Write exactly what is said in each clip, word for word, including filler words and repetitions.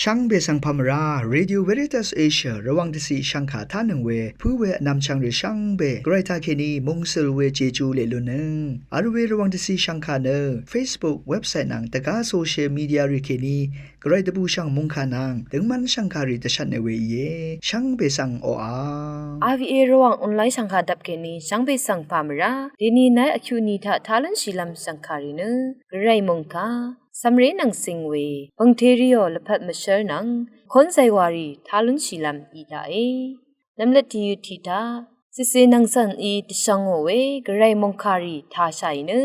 Shvngbe svng pà mvrá, Radio Veritas Asia Rvwàng dvciq shvngkà tánøng we pǿ we vnvmchvng rì shvngbe Gvray taqkèní mungsøl we Jeju leq lunnøng vl we Rvwàng dvciq shvngkà nø Facebook, website nvng dvgá social media rì kèní Gvray dvbùshv̀ng mòngkà nvng døngmv́n shv̀ngkàrì dvshvtne we íe. Shvngbe svng oqà RVA Rvwàng online shv̀ngkà dvp kèní shvngbe svng pà mvrá. Dèní nai vkyuq ni taq tá lúnshìlv́m shv̀ngkàrì nø Gvray mòngkà cv̀mré nvng cing we pv̀ngteriò lvpat mvshv́r nvng kónzay warì tá lúnshìlv́m í daqe. Nvmløt tìyøt tiq taq cìcè nvng cv̀n í dvshvngò we Gvray mòngkàrì tāshàì nø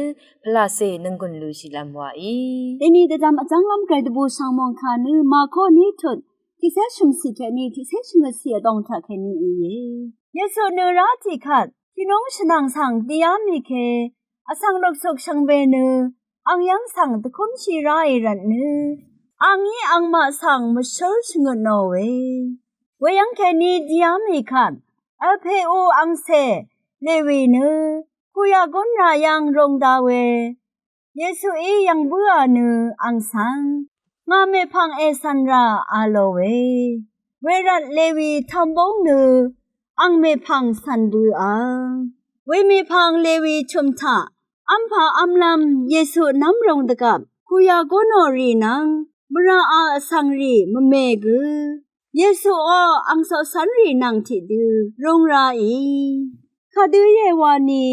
pvlacè nvnggùn lushìlv́m waí. Dèní dvdvm vjv́nglv́m Gvray dvbùshv̀ng mòngkà nø Màko ní tut tiqcé shø̀mcì kèní tiqcé shvngøtcì vdòng taq kèní íe. Yesu nø rá tiqkvt tìnúng shvnàng svng dìá mì ke vsvng loksuk shvngbe nø ang yv́ng svng dvkúmshì ráì rvtnø angí angmaq svng mvshǿl shvngøtnòe. Weyv́ng kèní dìá mì kvt vlpeú angcè Lewi nø kuyagún rà yv́ng rūng da we Yesuí yv̀ng bǿà nø ang svng, ngà mèpv̀ng ècv̀n rà, a lòe. Wervt Lewi tv̄m búng nø ang mèpv̀ng cv̀n bø̄à. Wemèpv̀ng Lewi chø̀m taq v́mpà v́mlv́m Yesu nv́mrūng dvgvp kuyagúnò rì nvng mvrà a vsvng rì mvme gø Yesuò ang coqcv́nrì nvng tiqdø rūng raì. Kadø íe wani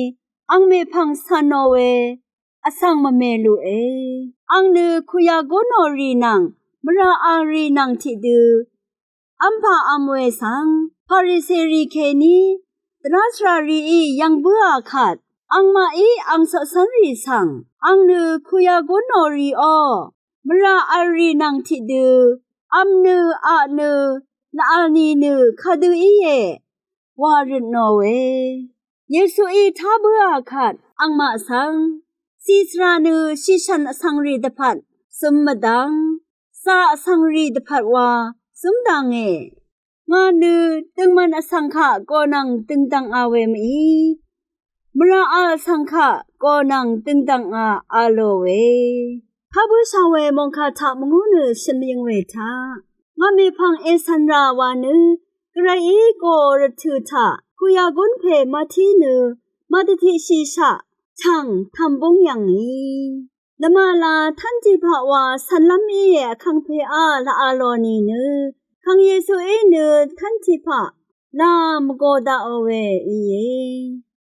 ang mèpv̀ng cv̀nò we vsvng mvme luqe. Ang nø kuyagúnò rì nvng mvrà a rì nvng tiqdø v́mpà v́m we svng Pariserì kèní dvrá svràrìí yv̀ng bǿà kvt angmaqí ang coqcv́nrì svng, ang nø kuyagúnò rìò mvrà vl rì nvng tiqdø v́m nø, aq nø, lvvl ni nø kadø íe wa røtnòe. Yesuí tá bǿà kvt angmaq svng cìsvrà nø shìshv̀n vsvngrì dvpvt zøm mvdvng, zà vsvngrì dvpvt wa zǿm dvnge. Ngà nø døngmvn vsvng kaq gònvng døngdv̀nga we mv-í, mvrà a vsvng kaq gònvng døngdv̀nga, a lòe. Pà bǿshà we mòngkà taq mvngú nø shø̀n mvyøng we taq ngà mèpv̀ng ècv̀n rà wa nø Gvrayí gò rvtø̀ taq kuyagún pè Mati nø màdvtiqshìshaq tv̀ng tv̄m búng yv̀ngì. Lvmala tv́n tiqpaq wa cv̀nlv́m íe vkangpeá lvvl lò nìnø kàng Yesuí nø tv́n tiqpaq la mvgō daqò we íe.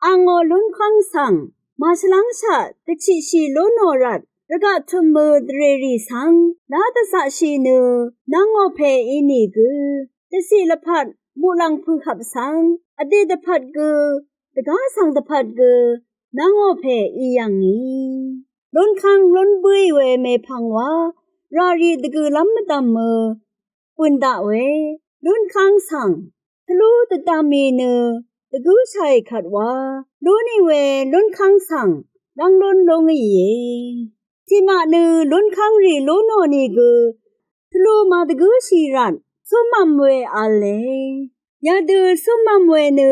Àngò lúnkv́ng svng màshvlv́ngshaq dvchiqshì lú nò rvt rvgaq tø̀mø dvrèrì svng lá dvzaqshì nø nv́ngò pè ínìgø dvciq lvpat muqlàng pø̀hvp svng vdè dvpvt gø dvgá svng dvpvt gø nv́ngò pè í yv̀ngì. Lúnkv́ng lún bǿì we mèpv̀ng wa ràrì dvgø̀lv́m mvdv̀mø bø̀n daq we lúnkv́ng svng tvlú dvdvmì nø dvgǿshàì kvt wa lú nì we lúnkv́ng svng lv́ng lún lú ngìe. Tiqmaq nø lúnkv́ngrì lú nò nìgø tvlú màdvgǿshì rvt zúmv̀m we v̄le. Yadø zúmv̀m we nø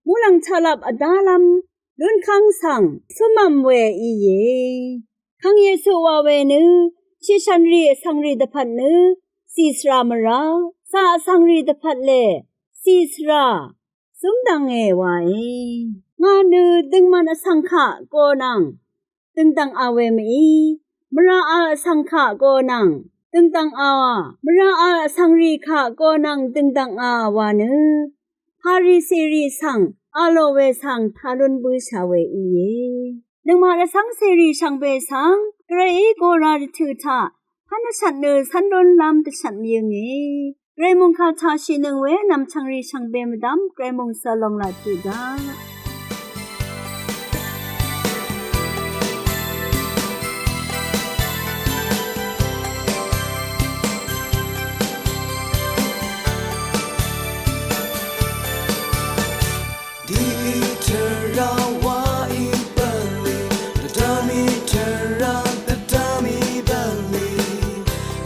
muqlàng taqlap vdálv́m lúnkv́ng svng zúmv̀m we íe. Kàng Yesu wa we nø shìshv̀nrì vsvngrì dvpvt nø cìsvrà mvrá, zà vsvngrì dvpvt lè cìsvrà zúm dvnge wae. Ngà nø døngmvn vsvng kaq gònvng døngdv̀nga we mv-í, mvrà a vsvng kaq gònvng døngdv̀nga, mvrà a vsvngrì kaq gònvng døngdv̀nga wa nø Pariserì svng a lò we svng tá lún bǿshà we íe. Nøngmaq rvcv́ng cèrì shvngbe svng Gvrayí gora rvtø̀ taq pv́n vshvt nø cv́n lúnlv́m dvshvt mvyønge. Gvray mòngkà taq shìnøng we vnvm chv̀ngrì shvngbe mvdv́m Gvray mòngsø lòng laq tuq daq. Dì tvrà wa í bv̀nlì, dvdvm í tvrà, dvdvm í bv̀nlì,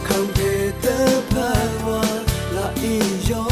kàngpè dvpvt wa laq í yò.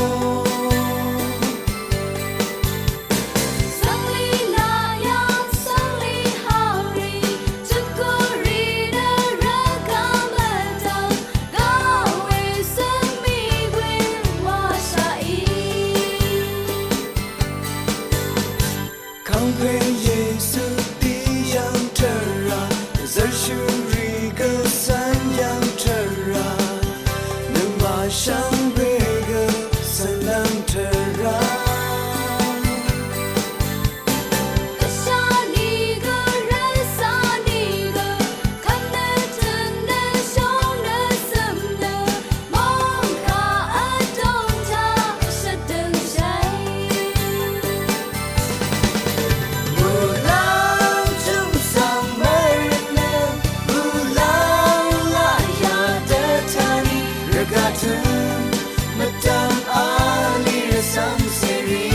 Mvtang ali rvsvng seri.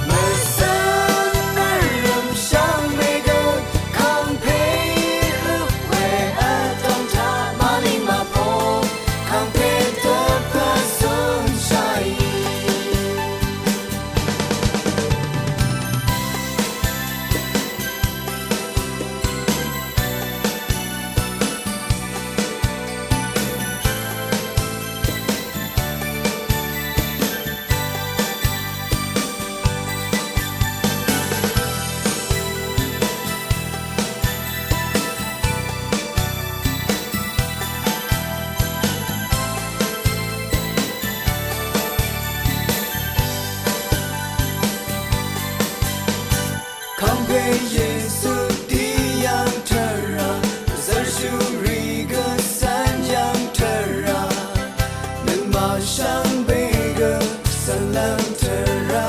Mvsvng mvrvm shvngbe gø kangpe øp we vdong taq mvling mvpo kangpe dvpvsun shai. Kangpe Yesu diyang tvrà, zvrshuri gø sanyang tvrà, nøngmaq shvngbe gø svlvng tvrà.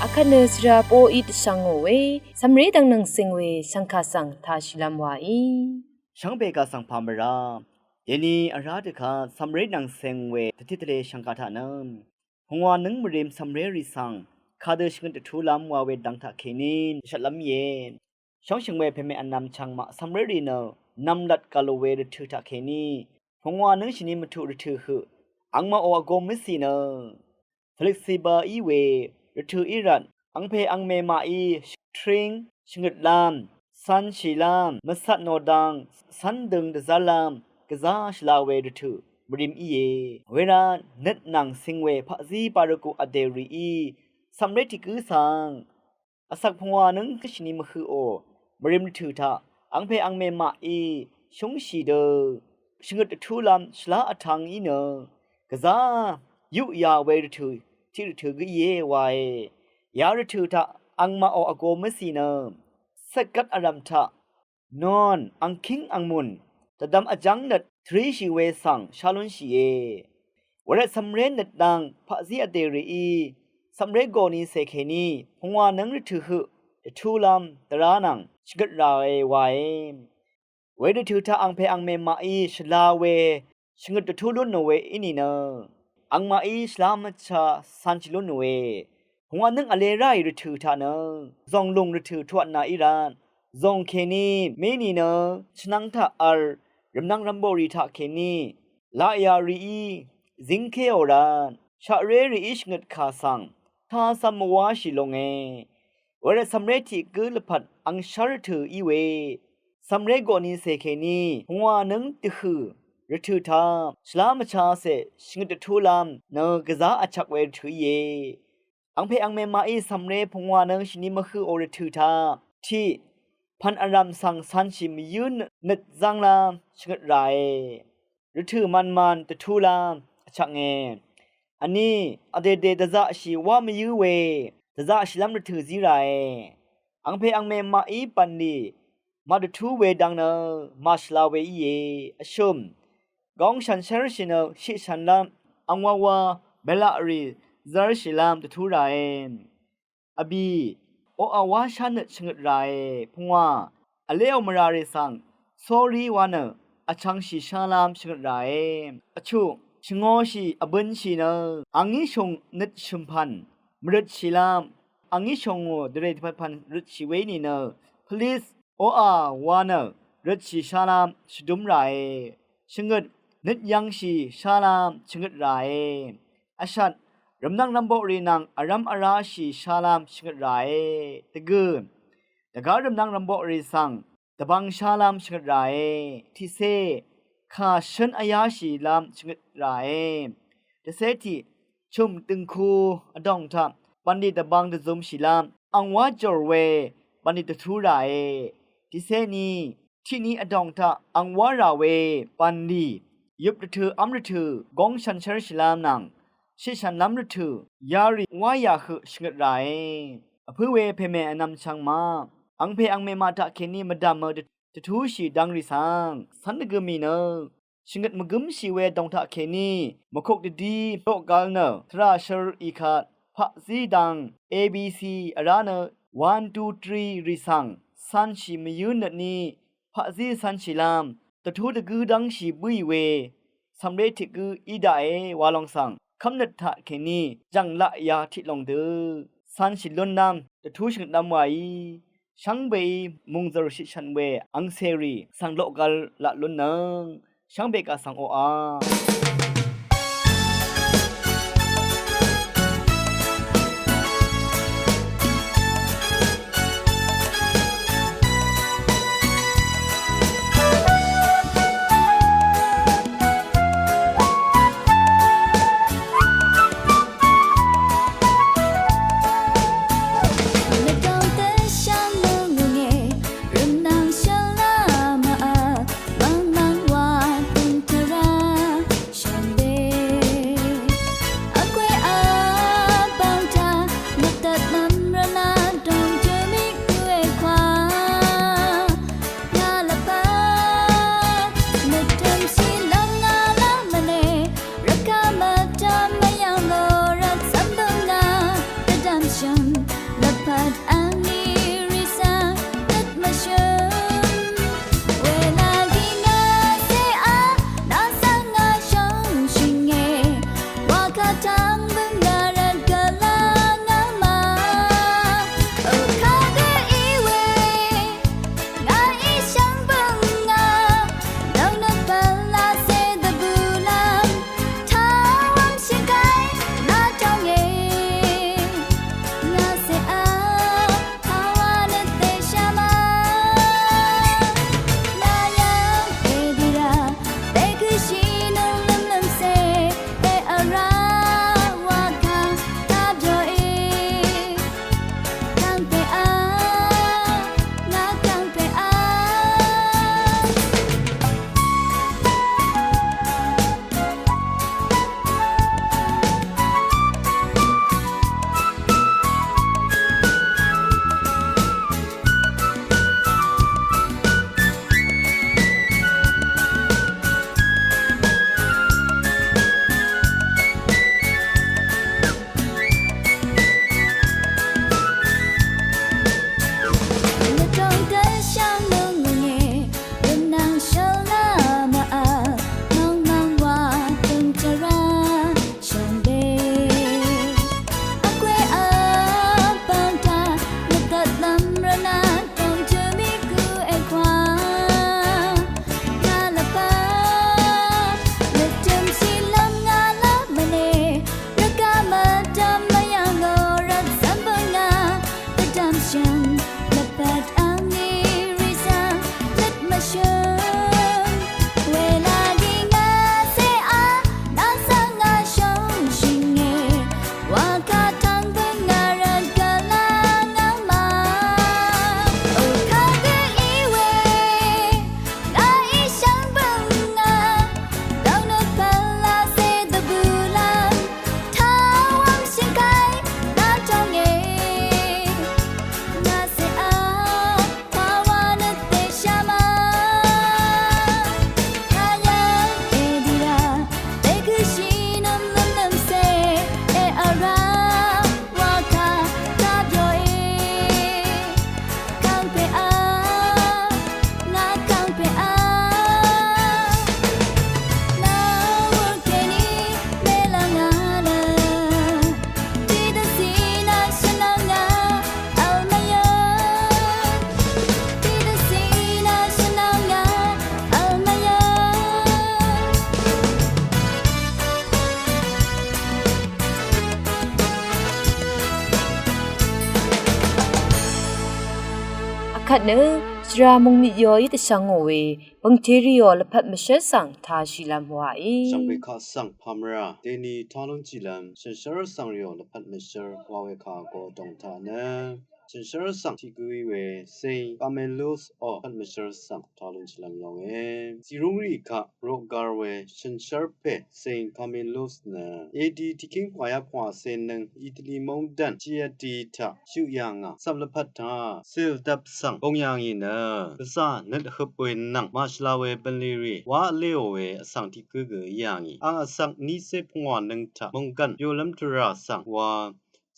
Akvt nø svra poqí dvshvngò we, cv̀mré dvng nvng ceng we shv̀ngkà svng tashìlv́m waí. Shvngbe kà svng pàmvrá. Dèni vrá dvkvt cv̀mré nvng ceng we dvtit tvle shv̀ngkà taq nø pungwà nǿng mvrim cv̀mré rì svng kadø shvngøt dvtulv́m wa we dvng taqkèní dvshvtlv́m íe. Shóngshø̀ng we pèmè vnvm chvngmaq cv̀mré rì nø nv̀mlat gv̀l we rvtø̀ taqkèní pungwà nǿng shvni mvtuq rvtø̀ høq angmaqò vgo mvcì nø Filiksiba í we rvtø̀ í rvt angpè angmè maqí shvtring shvngøtlv́m, cv̄nshìlv́m, mvcat nò dang cv́n døng dvzv́rlv́m gvzá shvla we rvtø̀ mvrim íe. Wervt nøt nvng cing we paqzí barvgù vdè rìí cv̀mré tiq gǿ svng vsvk pungwà nǿng shvni mvhøqò mvrim rvtø̀ taq angpè angmè maqí shúngshì dø shvngøt dvtúlv́m shvlá vtv̄ng í nø gvzá yuqyà we rvtø̀ tiq rvtø̀ gǿ íe wae. Ya rvtø̀ taq angmaqò vgo mvcì nø cvkgvt vrv̀m taq Nun angkíng angmùn dvdvm vjv́ng nøt tvríshì we svng shá lúnshìe. Wervt cv̀mré nøt dang paqzí vdè rìí cv̀mré gòni cè kèní pungwà nǿng rvtø̀ høq dvtúlv́m dvrá nvng shvngøt ràe wae. Wervtø̀ taq angpè angmè maqí shvla we shvngøt dvtú lún nò we í nìnø angmaqí shvlá mvcha cv̄nshì lún nòe. Pungwà nǿng vle ráì rvtø̀ taq nø zònglùng rvtø̀ tuatnà í rvt zòng kèní mé nìnø shvnvng taq v̄l rvmnvng rvmboqrì taqkèní laqyà rìí zíngkéò rvt shaqré rìí shvngøt kà svng tacv̄m mvwáshì longe. Wervt cv̀mré tiq gǿ lvpat angshv́r rvtø̀ í we cv̀mré gòni cè kèní pungwà nǿng dvhø̀ rvtø̀ taq shvlá mvchacè shvngøt dvtúlv́m nø gvzá vchvk we rvtø̀ íe. Angpè angmè maqí cv̀mré pungwà nǿng shvni mvhøqò rvtø̀ taq tiq pv̀n vrv̀m svng cv̄nshì mvyǿ nøt zv́nglv́m shvngøt ràe. Rvtø̀ mvnmvn dvtúlv́m vchvknge. Vní vdèdè dvzaqshì wá mvyǿ we dvzaqshìlv́m rvtø̀ zí ràe. Angpè angmè maqí bv̀nlì màdvtú we dang nø màshvla we íe. Vshø̀m góng shànshér shì nø shiqshànlv́m angwawa mèlaqrì zvrshìlv́m dvtú ràe. Vbì, oqà wá shánøt shvngøt ràe. Pungwà, vléò mvràrì svng sórí wa nø vchvngshì shálv́m shvngøt ràe. Vchuq, shvngōshì vbønshì nø angí shùng nøt shø̀mpv̀n mvrøtshìlv́m, angí shòngò dvrè dvpvtpv̀n røtshì we ínìnø, police oqà wa nø røtshì shálv́m shvdúm ràe. Shvngøt, nøt yv̄ngshì shálv́m shvngøt ràe. Vshvt, rvmnvng rvmboqrì nvng vrv́m vráshì shálv́m shvngøt ràe. Dvgø̀, dvgá rvmnvng rvmboqrì svng dvbvng shálv́m shvngøt ràe. Tiqcé, kà shǿn vyáshìlv́m shvngøt ràe. Dvcé tiq, chø̀m dø̀ngku vdòng taq bv̀nlì dvbvng dvzūmshìlv́m ang wá jòr we bv̀nlì dvtú ràe. Tiqcé ni, tiqni vdòng taq ang wá rà we bv̀nlì yøp rvtø̀ v́m rvtø̀ góng shànshér shìlv́m nvng shitshànlv́m rvtø̀ yarì wá yà høq shvngøt ràe. Vpǿ we pèmè vnvm chvng ma, angpè angmè maq taqkèní mvdv̀mø dvtúshì dv̄ngrì svng cv́n dvgø mì nø shvngøt mvgǿmshì we dòng taqkèní mvkuk dvdí loqgvl nø tvrà shør ikvt paqzí dang A B C vrá nø one two three rì svng cv̄nshì mvyǿ nøtní paqzí cv̄nshìlv́m dvtú dvgǿ dv́ngshì bǿì we cv̀mré tiq gǿ í daqe wa lòng svng kv́mnøt taqkèní jv̀ng laqya tiq lòng dø cv̄nshì lúnlv́m dvtú shvngøtlv́m waí shvngbeí mùngzø̀r shitshv̀n we angcèrì svng loqgvl laq lúnnøng shvngbe kaq svng oqà Kvt nø shvra mungmit yò í dvshvngò we bøngterìò lvpat mvshv́r svng tāshìlv́m wàí. Shvngbe kaq svng pàmvrà deni talúnshìlv́m shànshér vsvngrìò lvpat mvshv́r wa we kà go dòng taq nø shànshér svng tiq gǿí we Saint Camillus ò lvpat mvshv́r svng talúnshìlv́m longe. Sìrúngrì kaq roqgar we shànshér pè Saint Camillus nø A D tiqkíng pvngwàyá pvngwàcé nøng Itali móngdàn Chieti taq shøq yà ngà cv̀m lvpat taq cìldvp svng bung yà ngì nø gvzà nøt høp we nvng màshvla we bv̀nlì rì wa vléò we vsvng tiq gǿ gø í yà ngì. Àng vsvng nícé pvngwà nøng taq mònggv̀n yolv́m tvrà svng wa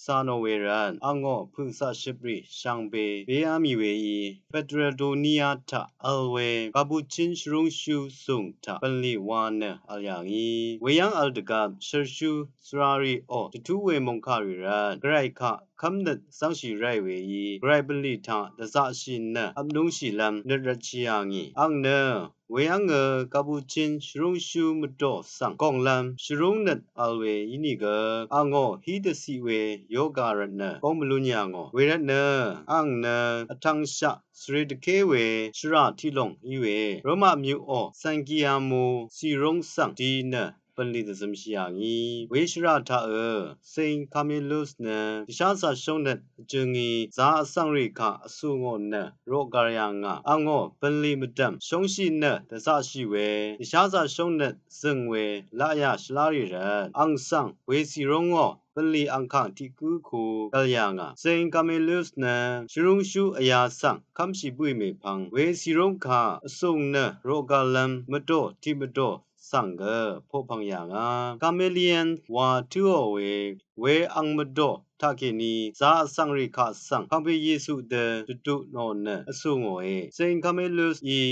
cà nò we rvt àngó pø̀saqshøprì shvngbe béá mì weí Petradonia taq vl we Kapuchin shvrúngshú zùng taq bv̀nlì wa nø vl yà ngì. Weyv́ng vl dvgvp shvrshú svrarì ò dvtú we mòngkàrì rvt gvray kaq kv́mnøt zv́ngshì ráì weí gvray bv̀nlì taq dvzaqshì nø vpnúngshìlv́m nøt rvtshì yà ngì. Àng nø weyv́ngø Kapuchin shvrúngshú mvdò svng gònglv́m shvrúng nøt vl we ínìgø àngó hí dvciq we yoga rvt nø góng mvlún yà ngò. Wervt nø àng nø vtvngshaq svre dvké we shvrà tiqlòng í we Roma myuqò San Giacomo sìrúng svng di nø bv̀nlì dvzømshì yà ngì. We shvrà taqø Saint Camillus nø dvsházaq shóngnøt vjø̄ngí zā vsvngrì kaq vsù ngò nø roqgar yà ngà àngó bv̀nlì mvdv̀m shóngshì nø dvzaqshì we dvsházaq shóngnøt zø̀ng we laqyà shvlá rì rvt àng svng we sìrúngò bv̀nlì àngkàng tiq gǿ ku gv̀l yà ngà. Saint Camillus nø shvrúngshú vyā svng kv́mshì bǿì mèpvng we sìrúng kaq vsùng nø roqgarlv́m mvdò tiq mvdò svng gø poqpv̀ng yà ngà. Camillian wa tǿò we we àng mvdò taqkèní zā vsvngrì kaq svng pv̀ngpè Yesu dø dvdu nò nø vsù ngòe. Saint Camillus í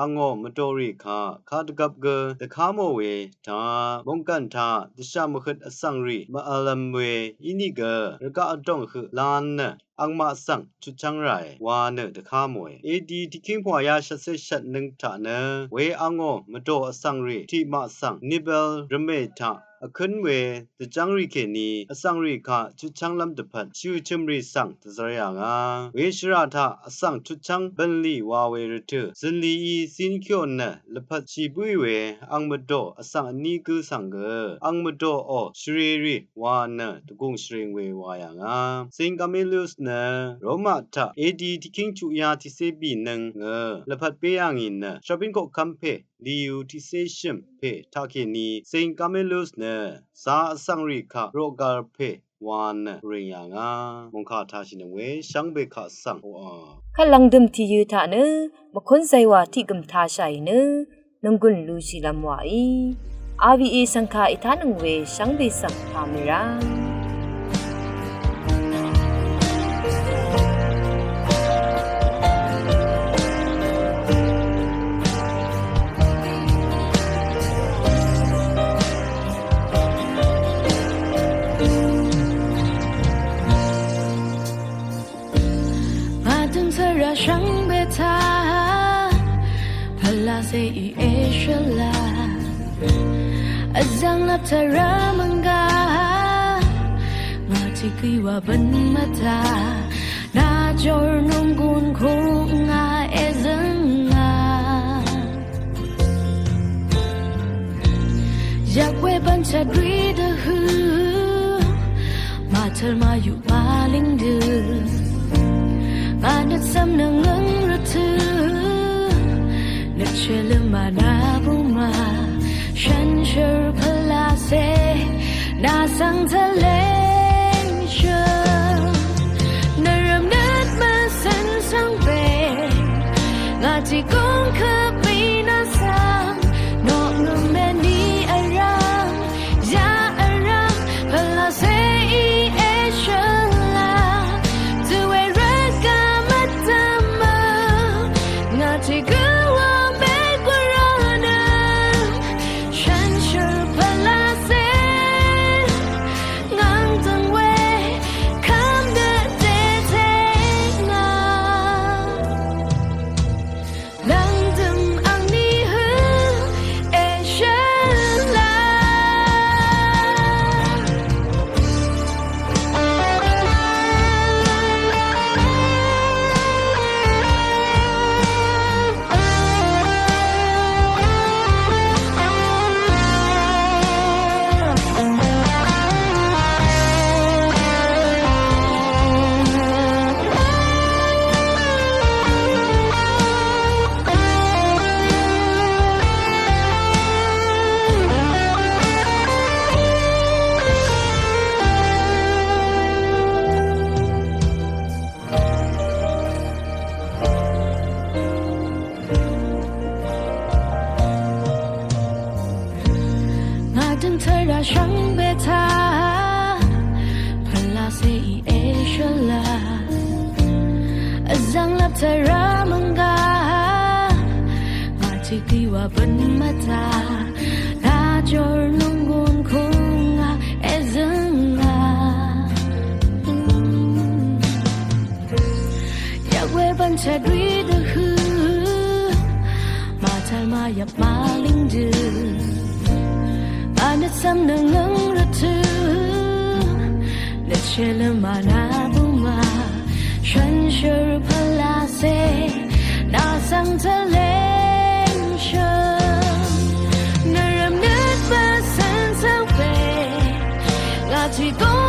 àngó mvdòrì kaq kadvgvp gø dvká mò we taq mònggv̀n taq dvshà mvhøt vsvngrì mvvlvm we ínìgø rvgaq vdòng høq lan nø àngmaq svng chutchv́ng ràe wa nø dvká mòe. A D tiqkíng pvngwàyá shvtcé shvt nøng taq nø we àngó mvdò vsvngrì tiqmaq svng Nibel rvmè taq vkǿn we dvjv́ngrì kèní vsvngrì kaq chutchv́nglv́m dvpvt shø̀ chø̀mrì svng dvzv́r yà ngà. We shvrà taq vsvng chutchv́ng bv̀nlì wa we rvtø̀ zø̀nlìí zín kyò nø lvpvt shì bǿì we àng mvdò vsvng vní gǿ svng gø àng mvdòò shvrerì wa nø dvgùng shvring we wa yà ngà. Saint Camillus nø Roma taq A D tiqkíng chuqyá tiqcé bìnøng ngø lvpvt bé yà ngì nø shvbín koqkv́m pè Liu tiqcé shø̀m pè taqkèní Saint Camillus nø zā vsvngrì kaq roqgar pè wa nø rìng yà ngà. Mòngkà tāshìnøng we shvngbe kaq svng oqà. Kvt lv̀ngdø̀m tìyø̄ taq nø mvkún zaywà tiq gø̀m tāshàì nø nònggùn lushìlv́m wàí. R V A shv̀ngkà ètánøng we shvngbe svng pàmì rá. Màdøng svra shvngbe taq pvlacèí èshvla vzv̀ng lap tvrà mv̀ngga ngà tiq gǿí wa bø̀n mvtaq nà jor nònggùn kú ngà èzø̀ngà. Yak we bv̀n chvt rì dvhø̀ màtøl màyuq màlíng dø mànøt cv̀m nøngøng rvtø̀ nøt shvløm mànà bùmà shànshér pvlacè nà svng tvleng shø̀m nvrv̀m nøt mvcv̀n svng pè ngà tiq gúng kvpì nà svng nò ngø̀m mèní vrv̀m ya vrv̀m pvlacèí èshvla dø we rvgaq mvdv̀m mø ngà tiq gǿ wa mègwv̀n rvnø shànshér pvlacè ngàng dø̀ng we kv́m dø dètè ngà. La Tvrà mvnga ngà tiq tiq wa bøn mvta. Nà jor nunggun kung ngà ezøng ngà. Yvk we bvn chadwi dvhø. Mvtal mvyvp mvling dø. Mvnøt svm nøngøng rvtø. Nøt shvlø mvna buma. Shvnshør pvlase. Nà svng tvleng shø. Nvrvm nøt mvsvn svng pe. Ngà tiq gø